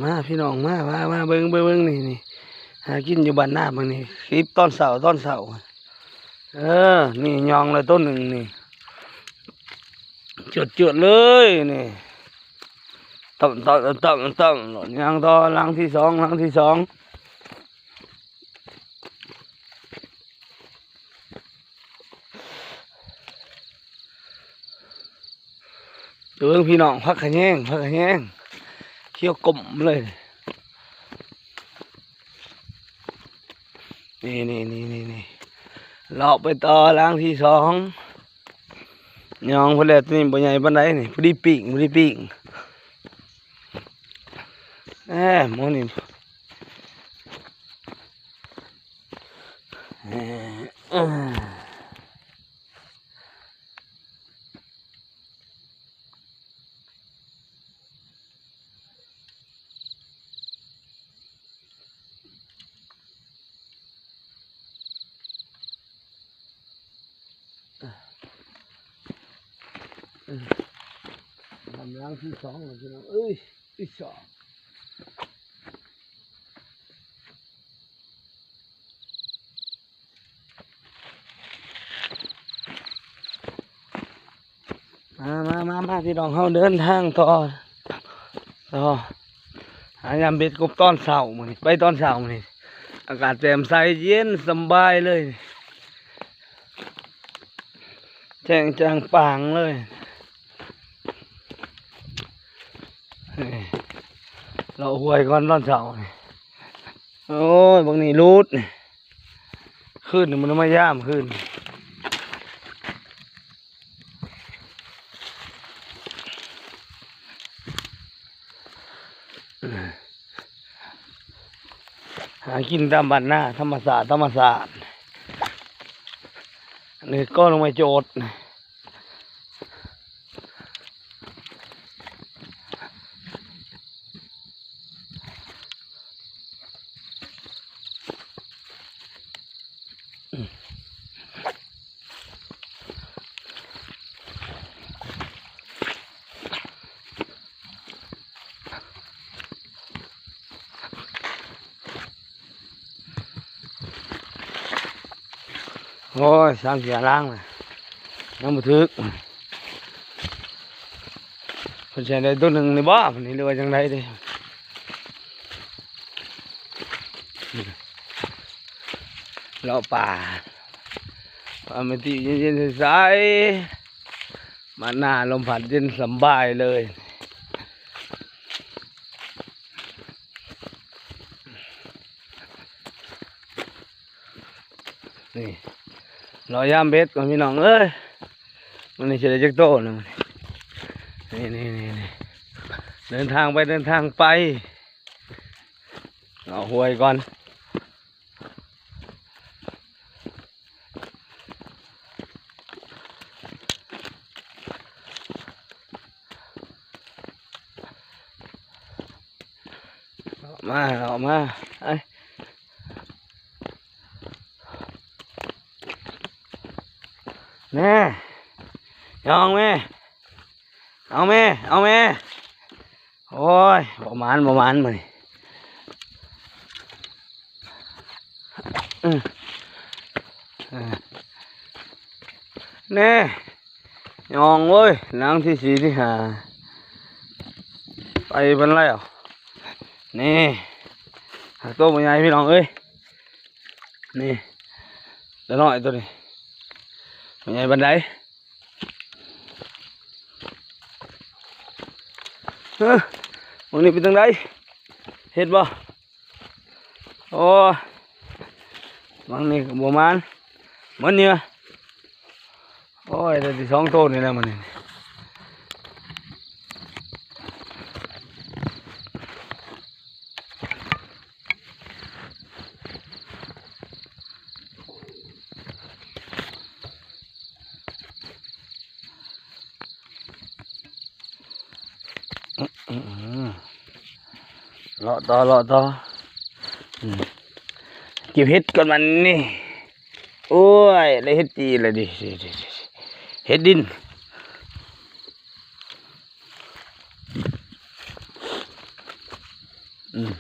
ມາພີ່ນ້ອງ ມາ ມາ ມາເບິ່ງ ເບິ່ງ ເບິ່ງ ນີ້ ນີ້ ຫາກິນຢູ່ບ້ານນາເບິ່ງນີ້ ຄລິບຕອນເຊົ້າ ຕອນເຊົ້າ ເອີ ນີ້ຍ່ອງລະໂຕໜຶ່ງນີ້ ຈວດໆເລີຍນີ້ ຕຳ ຕຳ ຕຳ ຕຳ ຍ່າງຕໍ່ ຫຼັງທີສອງ ຫຼັງທີສອງ. ເບິ່ງພີ່ນ້ອງ ຜັກຂະແຍງ ຜັກຂະແຍງ ຂຽວກົມເລີຍ ນີ້ ນີ້ ນີ້ ນີ້ ນີ້ ເລາະໄປຕໍ່ຫຼັງທີສອງ ຍ່ອງພຸ້ນແຫຼະ ໂຕນີ້ບໍ່ໃຫຍ່ປານໃດນີ້ ພໍດີປີ້ງ ພໍດີປີ້ງ ແອ ໝໍນີ້. ກຳລັງທີສອງແລ້ວພີ່ນ້ອງເອີຍ ອີສອງ ມາ ມາ ມາ ມາ ພີ່ນ້ອງ ເຮົາເດີນທາງຕໍ່ ຕໍ່ ຫາຍາມເບັດກົບຕອນເຊົ້າມື້ນີ້ ໄປຕອນເຊົ້າມື້ນີ້ ອາກາດແຈ່ມໃສເຢັນສະບາຍເລີຍ ແຈ້ງຈ່າງປ່າງເລີຍ ເລາະຫ້ວຍກ່ອນຕອນເຊົ້ານີ້ ໂອ້ຍ ບັກນີ້ຫຼຸດນີ້ ຄືນນີ້ມັນມາຢາມຄືນ ຫາກິນຕາມບ້ານນາ ທຳມະຊາດ ທຳມະຊາດ ນີ້ກໍລົງມາໂຈດ. ໂອ້ຍ ສາມເທື່ອລ້າງນະ ຍັງບໍ່ຖືກ ເພິ່ນຊິໃຫ້ໄດ້ໂຕໜຶ່ງນີ້ບໍ່ ນີ້ ຫຼືວ່າຈັ່ງໃດເດ ເລາະປ່າ ອາກາດເຢັນໆ ໃສໆ ມາໜ້າ ລົມພັດເຢັນສະບາຍເລີຍ. ນີ້ ເລາະຢາມເບັດກ່ອນພີ່ນ້ອງເອີຍ ມື້ນີ້ຊິໄດ້ຈັກໂຕນະ ນີ້ ນີ້ ນີ້ ນີ້ ເດີນທາງໄປ ເດີນທາງໄປ ເລາະຫ້ວຍກ່ອນ. ເລາະມາ ເລາະມາ ໄປ ແນ່ ຍ່ອງແມ່ ເອົາແມ່ ເອົາແມ່ ໂອ້ຍ ບໍ່ໝານ ບໍ່ໝານມື້ນີ້ ອື ເອີ ແນ່ ຍ່ອງເວີຍ ຫຼັງທີສີ່ ທີຫ້າ ໄປເພິ່ນແລ້ວ ນີ້ ໂຕບໍ່ໃຫຍ່ພີ່ນ້ອງເອີຍ ນີ້ ໂຕນ້ອຍໂຕນີ້ ບໍ່ໃຫຍ່ປານໃດ. ເອີ ບາງນີ້ເປັນຈັ່ງໃດ ເຫັນບໍ່? ໂອ້ ບາງນີ້ກໍບໍ່ໝານ ໝົດເຫຍື່ອ ໂອ້ຍ ໄດ້ແຕ່ສອງໂຕນີ້ແຫຼະມື້ນີ້. ເລາະຕໍ່ ເລາະຕໍ່ ເກັບເຫັດກ່ອນບັດນີ້ ໂອ້ຍ ໄດ້ເຫັດຈີ່ແລ້ວນີ້ ເຫັດດິນ. ອືມ